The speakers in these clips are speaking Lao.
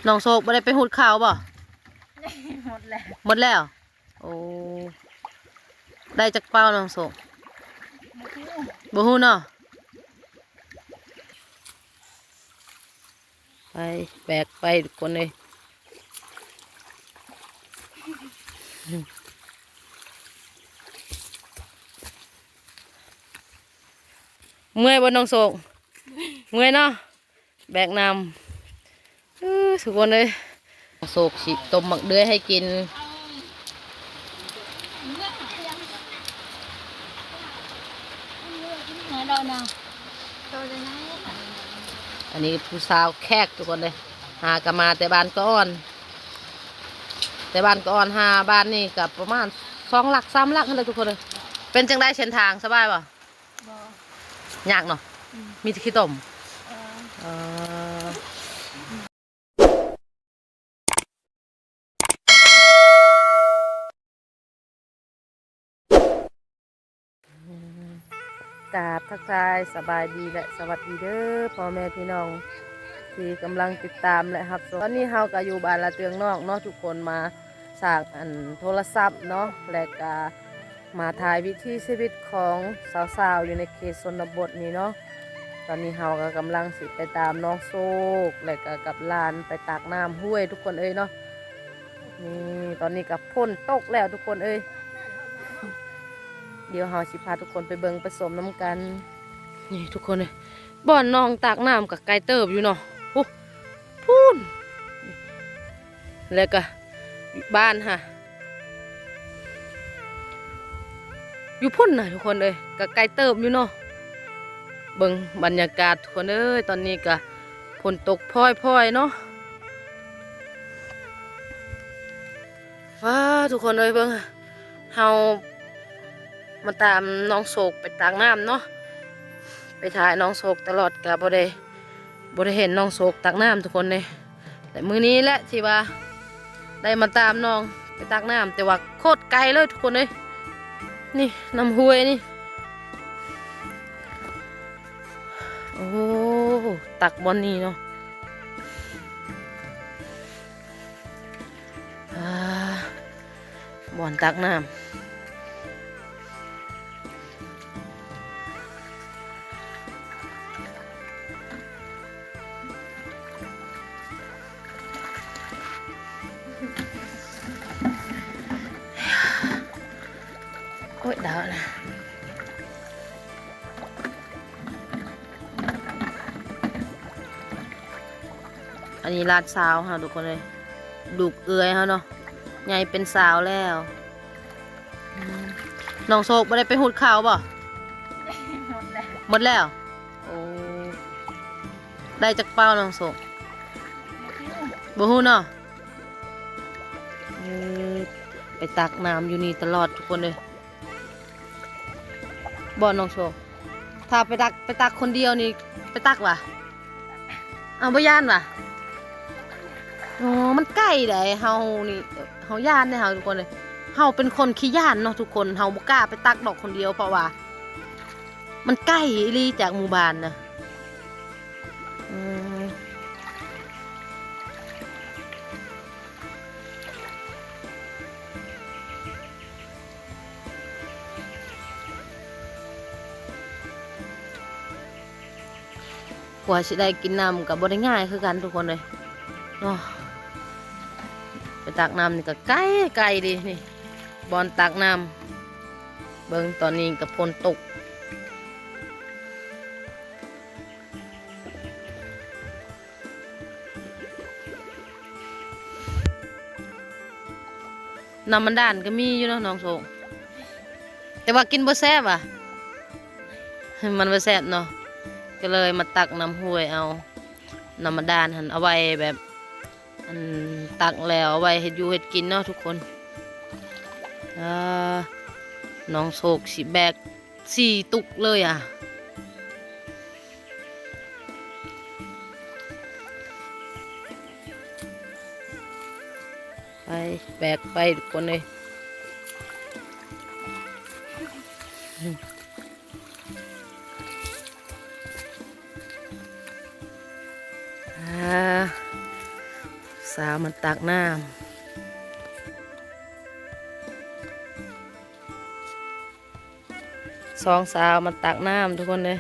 ນ້ອງໂຊກບໍ່ໄດ້ໄປຫຸດເຂົ້າບໍ່? ໝົດແລ້ວ ໝົດແລ້ວ. ໂອ້ ໄດ້ຈັກເປົານ້ອງໂຊກ? ບໍ່ຮູ້ ບໍ່ຮູ້ເນາະ. ໄປ ແບກໄປທຸກຄົນເອີຍ. ເມື່ອຍບໍ່ນ້ອງໂຊກ? ເມື່ອຍເນາະ ແບກນ້ຳ. ເອີ ທຸກຄົນເອີຍ ໂຊກຊິຕົ້ມໝາກເດືອຍໃຫ້ກິນ. ອັນນີ້ຜູ້ສາວແຂກທຸກຄົນເອີຍ ຫາກະມາແຕ່ບ້ານກະອ່ອນ ແຕ່ບ້ານກະອ່ອນຫາບ້ານນີ້ກະປະມານສອງຫຼັກສາມຫຼັກຫັ້ນແຫຼະທຸກຄົນເອີຍ. ເປັນຈັ່ງໃດເສັ້ນທາງສະບາຍບໍ່? ບໍ່ ຍາກເນາະ. ອືມ ມີແຕ່ຂີ້ຕົມ. ເອີ ເອີ. ກາບທັກທາຍສະບາຍດີ ແລະ ສະຫວັດດີເດີພໍ່ແມ່ພີ່ນ້ອງທີ່ກຳລັງຕິດຕາມ ແລະ ຮັບຊົມ. ຕອນນີ້ເຮົາກະຢູ່ບ້ານລະເຕືອງນອກເນາະທຸກຄົນ ມາ ສາກອັນໂທລະສັບເນາະ ແລະກະມາຖ່າຍວິຖີຊີວິດຂອງສາວໆ ຢູ່ໃນເຂດຊົນນະບົດນີ້ເນາະ. ຕອນນີ້ເຮົາກະກຳລັງຊິໄປຕາມນ້ອງໂຊກ ແລະກະກັບຫຼານໄປຕັກນ້ຳຫ້ວຍທຸກຄົນເອີຍເນາະ. ນີ້ ຕອນນີ້ກະຝົນຕົກແລ້ວທຸກຄົນເອີຍ. ດຽວເຮົາຊິພາທຸກຄົນໄປເບິ່ງໄປຊົມນຳກັນ. ນີ້ທຸກຄົນເອີຍ ບ່ອນນ້ອງຕັກນ້ຳກະໄກເຕີບຢູ່ເນາະ. ໂອ້ ພຸ້ນ ແລ້ວກະບ້ານຫາ ຢູ່ພຸ້ນນະທຸກຄົນເອີຍ ກະໄກເຕີບຢູ່ເນາະ. ເບິ່ງບັນຍາກາດທຸກຄົນເອີຍ ຕອນນີ້ກະຝົນຕົກພ້ອຍໆເນາະ. ວ້າ ທຸກຄົນເອີຍ ເບິ່ງ ເຮົາມາຕາມນ້ອງໂຊກໄປຕັກນ້ຳເນາະ ໄປຖ່າຍນ້ອງໂຊກຕະຫຼອດ ກະບໍ່ໄດ້ ບໍ່ໄດ້ເຫັນນ້ອງໂຊກຕັກນ້ຳທຸກຄົນເດ້. ແລະມື້ນີ້ແຫຼະທີ່ວ່າໄດ້ມາຕາມນ້ອງໄປຕັກນ້ຳ ແຕ່ວ່າໂຄດໄກເລີຍທຸກຄົນເອີຍ. ນີ້ ນ້ຳຫ້ວຍນີ້ ໂອ້ ຕັກບ່ອນນີ້ເນາະ. ອ່າ ບ່ອນຕັກນ້ຳ. ໂອ້ຍ ດາວນະ. ອັນນີ້ຫຼານສາວເຮົາທຸກຄົນເອີຍ ລູກເອື້ອຍເຮົາເນາະ ໃຫຍ່ເປັນສາວແລ້ວ. ອືມ ນ້ອງໂຊກບໍ່ໄດ້ໄປຫຸດເຂົ້າບໍ່? ໝົດແລ້ວ ໝົດແລ້ວ. ໂອ້ ໄດ້ຈັກເປົານ້ອງໂຊກ? ບໍ່ຮູ້ ບໍ່ຮູ້ເນາະ. ເອີ ໄປຕັກນ້ຳຢູ່ນີ້ຕະຫຼອດທຸກຄົນເອີຍ. ບໍ່ ນ້ອງໂຊກ ຖ້າໄປຕັກ ໄປຕັກຄົນດຽວນີ້ ໄປຕັກຫວາ? ເອົາ ບໍ່ຢ້ານຫວາ? ອໍ ມັນໄກໃດ ເຮົານີ້ ເຮົາຢ້ານເດ້ເຮົາທຸກຄົນເອີຍ. ເຮົາເປັນຄົນຂີ້ຢ້ານເນາະທຸກຄົນ ເຮົາບໍ່ກ້າໄປຕັກດອກຄົນດຽວ ເພາະວ່າມັນໄກອີ່ຫຼີຈາກໝູ່ບ້ານນະ. ອືມ ກວ່າຊິໄດ້ກິນນ້ຳກະບໍ່ໄດ້ງ່າຍຄືກັນທຸກຄົນເອີຍເນາະ. ໄປຕັກນ້ຳນີ້ກະໄກ ໄກເດ້ນີ້ ບ່ອນຕັກນ້ຳ. ເບິ່ງຕອນນີ້ກະຝົນຕົກ. ນ້ຳມັນດານກະມີຢູ່ເນາະນ້ອງໂຊກ ແຕ່ວ່າກິນບໍ່ແຊບຫວາ ມັນບໍ່ແຊບເນາະ ກະເລີຍມາຕັກນ້ຳຫ້ວຍເອົາ. ນ້ຳມັນດານຫັ້ນເອົາໄວ້ແບບ ອັນ ຕັກແລ້ວເອົາໄວ້ເຮັດຢູ່ເຮັດກິນເນາະທຸກຄົນ. ເອີ ນ້ອງໂຊກຊິແບກ ສີ່ຕຸກເລີຍອະ. ໄປ ແບກໄປທຸກຄົນເອີຍ. ອ່າ ສາວມາຕັກນ້ຳ ສອງສາວມາຕັກນ້ຳທຸກຄົນເອີຍ.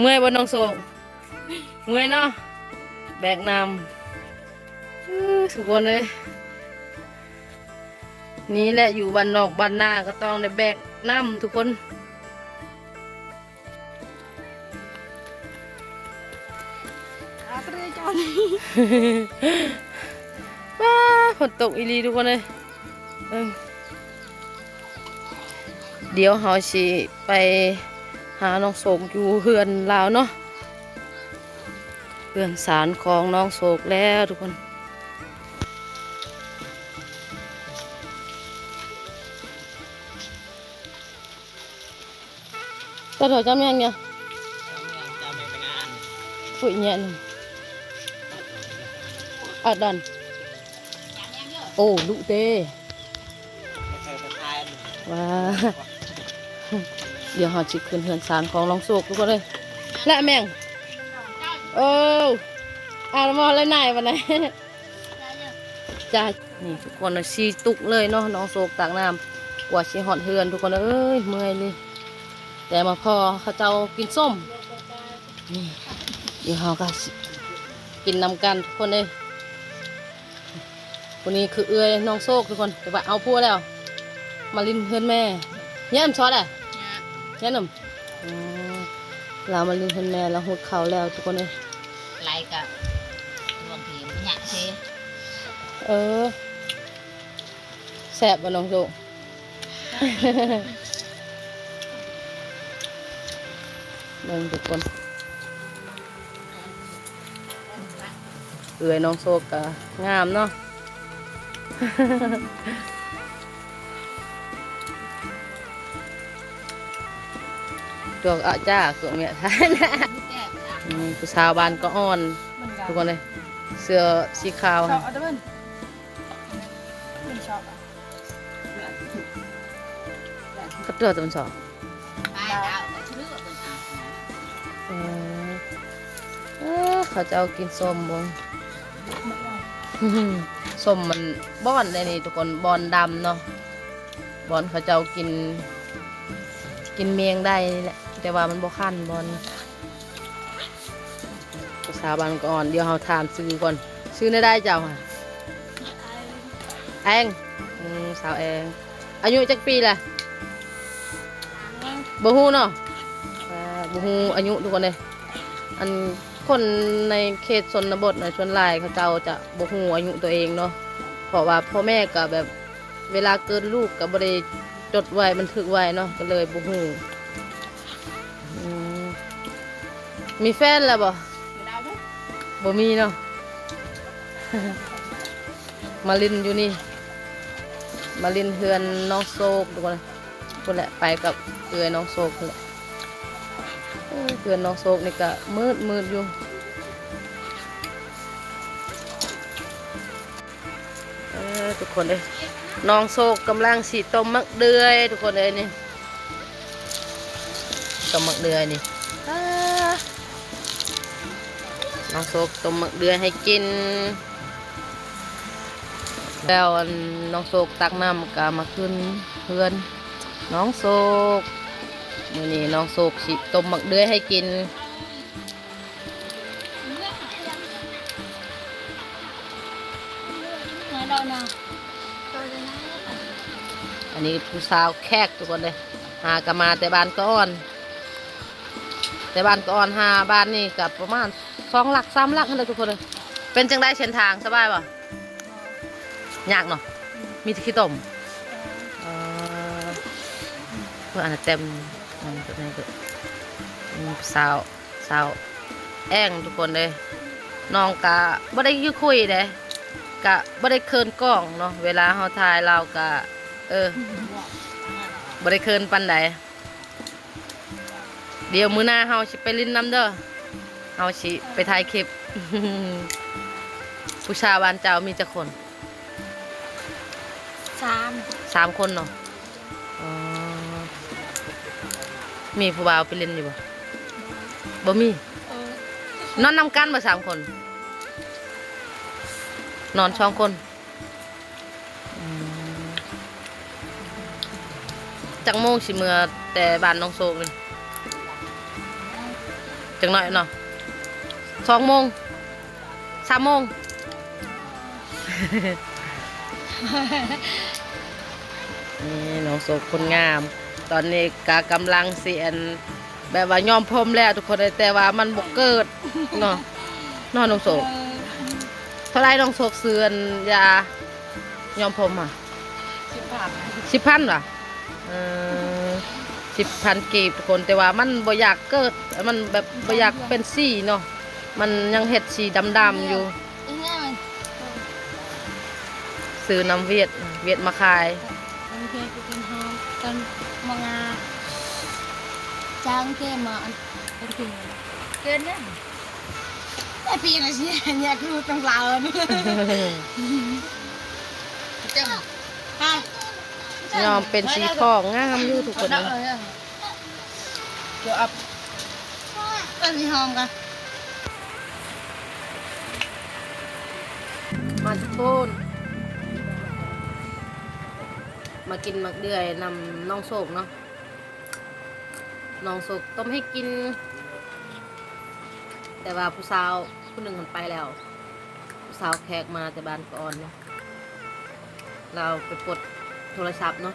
ເມື່ອຍບໍ່ນ້ອງໂຊກ? ເມື່ອຍເນາະ ແບກນ້ຳ. ເອີ ທຸກຄົນເອີຍ ນີ້ແຫຼະ ຢູ່ບ້ານນອກບ້ານນາກໍຕ້ອງໄດ້ແບກນ້ຳທຸກຄົນ. ອາ ເຕຣຈອນ ວ້າ ຝົນຕົກອີ່ຫຼີທຸກຄົນເອີຍ. ເອີ ດຽວເຮົາຊິໄປຫານ້ອງໂຊກຢູ່ເຮືອນລາວເນາະ ເຮືອນຊານຂອງນ້ອງໂຊກແລ້ວທຸກຄົນ. ກະໂດດຈຳແມ່ນເນາະ ປຸຍແຍນ ອາດອນ ໂອ້ ລຸເຕ ວ້າ ດຽວເຮົາຊິຂຶ້ນເຮືອນຊານຂອງນ້ອງໂຊກທຸກຄົນເອີຍ. ແລະແມ່ງ ໂອ້ ອາລະມອນລະນາຍບັດນີ້. ຈ້າ ນີ້ທຸກຄົນ ສີ່ຕຸກເລີຍເນາະ ນ້ອງໂຊກຕັກນ້ຳ ກວ່າຊິຮອດເຮືອນທຸກຄົນເອີຍ ເມື່ອຍເລີຍ. ແຕ່ມາພໍ້ເຂົາເຈົ້າກິນສົ້ມ ນີ້ ດຽວເຮົາກໍຊິກິນນຳກັນທຸກຄົນເອີຍ. ຜູ້ນີ້ຄືເອື້ອຍນ້ອງໂຊກທຸກຄົນ ແຕ່ວ່າເອົາຜົວແລ້ວ ມາຫຼິ້ນເຮືອນແມ່. ຍາມຊອດແຫຼະ ຍາມ ອືມ ລາວມາຫຼິ້ນເຮືອນແມ່ ລາວຫຸດເຂົ້າແລ້ວທຸກຄົນເອີຍ. ໄຫຼກະລວມທີມຍະເຊ. ເອີ ແຊບບໍ່ນ້ອງໂຊກ? ເບິ່ງທຸກຄົນ ເອື້ອຍນ້ອງໂຊກກະງາມເນາະ. ດອກອາຈາກວງເມຍ ອືມ ຜູ້ສາວບ້ານກະອ່ອນ ທຸກຄົນເອີຍ ເສື້ອສີຂາວ ກະເຕືອຕະວັນສອກ. ເອີ ເອີ ເຂົາເຈົ້າກິນສົ້ມບໍ່? ສົ້ມມັນບ່ອນໃດນີ້ທຸກຄົນ ບ່ອນດຳເນາະ ບ່ອນເຂົາເຈົ້າກິນ ກິນແມງໄດ້ນີ້ແຫຼະ ແຕ່ວ່າມັນບໍ່ຄັນບ່ອນ. ຜູ້ສາວບ້ານກະອ່ອນ ດຽວເຮົາຖາມຊື່ກ່ອນ ຊື່ແນວໃດເຈົ້າ? ແອງ ອືມ ສາວແອງ ອາຍຸຈັກປີລະ? ບໍ່ຮູ້ເນາະ ເອີ ບໍ່ຮູ້ອາຍຸທຸກຄົນເດ້. ອັນຄົນໃນເຂດຊົນນະບົດນະ ສ່ວນຫຼາຍເຂົາເຈົ້າຈະບໍ່ຮູ້ອາຍຸໂຕເອງເນາະ ເພາະວ່າພໍ່ແມ່ກະແບບ ເວລາເກີດລູກກໍບໍ່ໄດ້ຈົດໄວ້ ບັນທຶກໄວ້ເນາະ ກໍເລີຍບໍ່ຮູ້. ອືມ ມີແຟນແລ້ວບໍ່? ບໍ່ມີເນາະ. ມາຫຼິ້ນຢູ່ນີ້ ມາຫຼິ້ນເຮືອນນ້ອງໂຊກທຸກຄົນ ພຸ້ນແຫຼະ ໄປກັບເອື້ອຍນ້ອງໂຊກພຸ້ນແຫຼະ. ເອີ ເຮືອນນ້ອງໂຊກນີ້ກະມືດໆຢູ່. ເອີ ທຸກຄົນເອີຍ ນ້ອງໂຊກກຳລັງຊິຕົ້ມໝາກເດືອຍ ທຸກຄົນເອີຍ ນີ້ ຕົ້ມໝາກເດືອຍນີ້. ອາ ນ້ອງໂຊກຕົ້ມໝາກເດືອຍໃຫ້ກິນ ແລ້ວອັນນ້ອງໂຊກຕັກນ້ຳກະມາຂຶ້ນເຮືອນນ້ອງໂຊກ. ມື້ນີ້ນ້ອງໂຊກຊິຕົ້ມໝາກເດືອຍໃຫ້ກິນ. ອັນນີ້ຜູ້ສາວແຂກທຸກຄົນເດ້ ຫາກະມາແຕ່ບ້ານກະອ່ອນ ແຕ່ບ້ານກະອ່ອນຫາບ້ານນີ້ກະປະມານສອງຫຼັກສາມຫຼັກຫັ້ນແຫຼະທຸກຄົນເອີຍ. ເປັນຈັ່ງໃດເສັ້ນທາງສະບາຍບໍ່? ຍາກເນາະ ມີແຕ່ຂີ້ຕົມ. ເອີ ເພິ່ນອັນນັ້ນແຕ່ມ ອືມ ສາວ ສາວແອງທຸກຄົນເອີຍ ນ້ອງກະບໍ່ໄດ້ຄືຄຸຍເດ້ ກະບໍ່ໄດ້ເຂີນກ້ອງເນາະ ເວລາເຮົາຖ່າຍລາວກະ ເອີ ບໍ່ໄດ້ເຂີນປານໃດ. ດຽວມື້ໜ້າເຮົາຊິໄປຫຼິ້ນນຳເດີ. ເຮົາຊິໄປຖ່າຍຄລິບ. ຜູ້ສາວບ້ານເຈົ້າມີຈັກຄົນ? ສາມ ສາມຄົນເນາະ. ອໍ ມີຜູ້ບ່າວໄປຫຼິ້ນຢູ່ບໍ່? ບໍ່ມີ. ເອີ ນອນນຳກັນບໍ່ສາມຄົນ? ນອນສອງຄົນ. ອືມ ຈັກໂມງຊິເມືອແຕ່ບ້ານນ້ອງໂຊກນີ້? ຈັກໜ້ອຍເນາະ ສອງໂມງ ສາມໂມງ. ນີ້ນ້ອງໂຊກຄົນງາມ ຕອນນີ້ກະກຳລັງຊິ ອັນ ແບບວ່າຍ້ອມຜົມແລ້ວທຸກຄົນເອີຍ ແຕ່ວ່າມັນບໍ່ເກີດເນາະ ເນາະນ້ອງໂຊກ. ເອີ ເທົ່າໃດນ້ອງໂຊກຊື້ ອັນ ຢາຍ້ອມຜົມຫະ? ສິບພັນ ສິບພັນຫວາ? ເອີ ສິບພັນກີບທຸກຄົນ ແຕ່ວ່າມັນບໍ່ຢາກເກີດ ມັນແບບບໍ່ຢາກເປັນສີເນາະ ມັນຍັງເຮັດສີດຳໆຢູ່. ຊື້ນຳຫວຽດ ຫວຽດມາຂາຍ. ຍ້ອມເປັນສີທອງ ງາມຢູ່ທຸກຄົນເອີຍ. ເອີ ເອົາສີຫອມກະ ມາທຸກຄົນ ມາກິນໝາກເດືອຍນຳນ້ອງໂຊກເນາະ. ນ້ອງໂຊກຕົ້ມໃຫ້ກິນ ແຕ່ວ່າຜູ້ສາວຜູ້ໜຶ່ງຫັ້ນໄປແລ້ວ. ຜູ້ສາວແຂກມາແຕ່ບ້ານກະອ່ອນເນາະ ລາວໄປປົດໂທລະສັບເນາະ.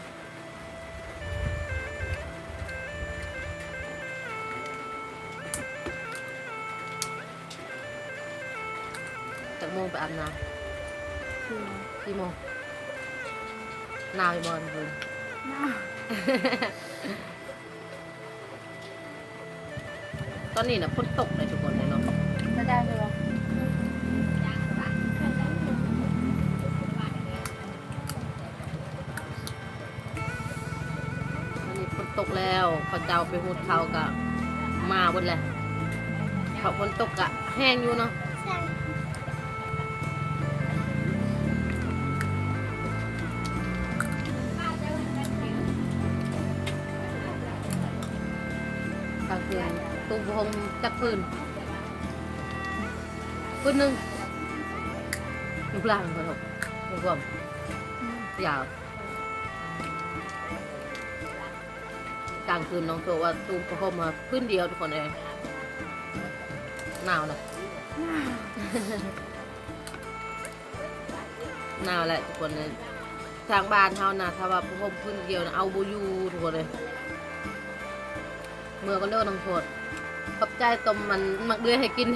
ຈັກໂມງໄປອາບນ້ຳ? ສີ່ໂມງ ສີ່ໂມງ. ໜາວຢູ່ບໍ່ມື້ຄືນ? ໜາວ. ຕອນນີ້ນະຝົນຕົກເລີຍທຸກຄົນເລີຍເນາະ. ຕອນນີ້ຝົນຕົກແລ້ວ ເຂົາເຈົ້າໄປຫຸດເຂົ້າກະມາເບິດແລ້ວ ເພາະຝົນຕົກກະແຮງຢູ່ເນາະ. ກາງຄືນ ຕຸ້ມຜ້າຫົ່ມຈັກຜືນ? ຜືນໜຶ່ງ. ລູກຫຼານເພິ່ນເນາະ ລວມ ຍາວ. ກາງຄືນນ້ອງໂຊກວ່າຕຸ້ມຜ້າຫົ່ມມາຜືນດຽວທຸກຄົນເອີຍ. ໜາວນະ ໜາວແຫຼະທຸກຄົນເອີຍ. ທາງບ້ານເຮົານະ ຖ້າວ່າຜ້າຫົ່ມຜືນດຽວນະ ເອົາບໍ່ຢູ່ທຸກຄົນເອີຍ. ເມືອກ່ອນເດີນ້ອງໂຊກ ຂອບໃຈຕົ້ມມັນໝາກເດືອຍໃຫ້ກິນ.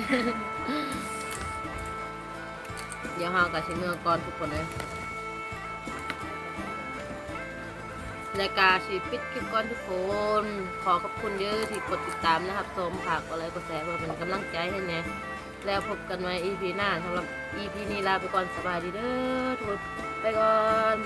ດຽວເຮົາກະຊິເມືອກ່ອນທຸກຄົນເອີຍ ແລະກະຊິປິດຄລິບກ່ອນທຸກຄົນ. ຂໍຂອບຄຸນເດີທີ່ກົດຕິດຕາມ ແລະ ຮັບຊົມ. ຝາກກົດໄລກົດແຊເພື່ອເປັນກຳລັງໃຈໃຫ້ແດ່. ແລ້ວພົບກັນໃໝ່ອີພີໜ້າ. ສຳລັບອີພີນີ້ລາໄປກ່ອນ. ສະບາຍດີເດີທຸກຄົນ. ໄປກ່ອນ.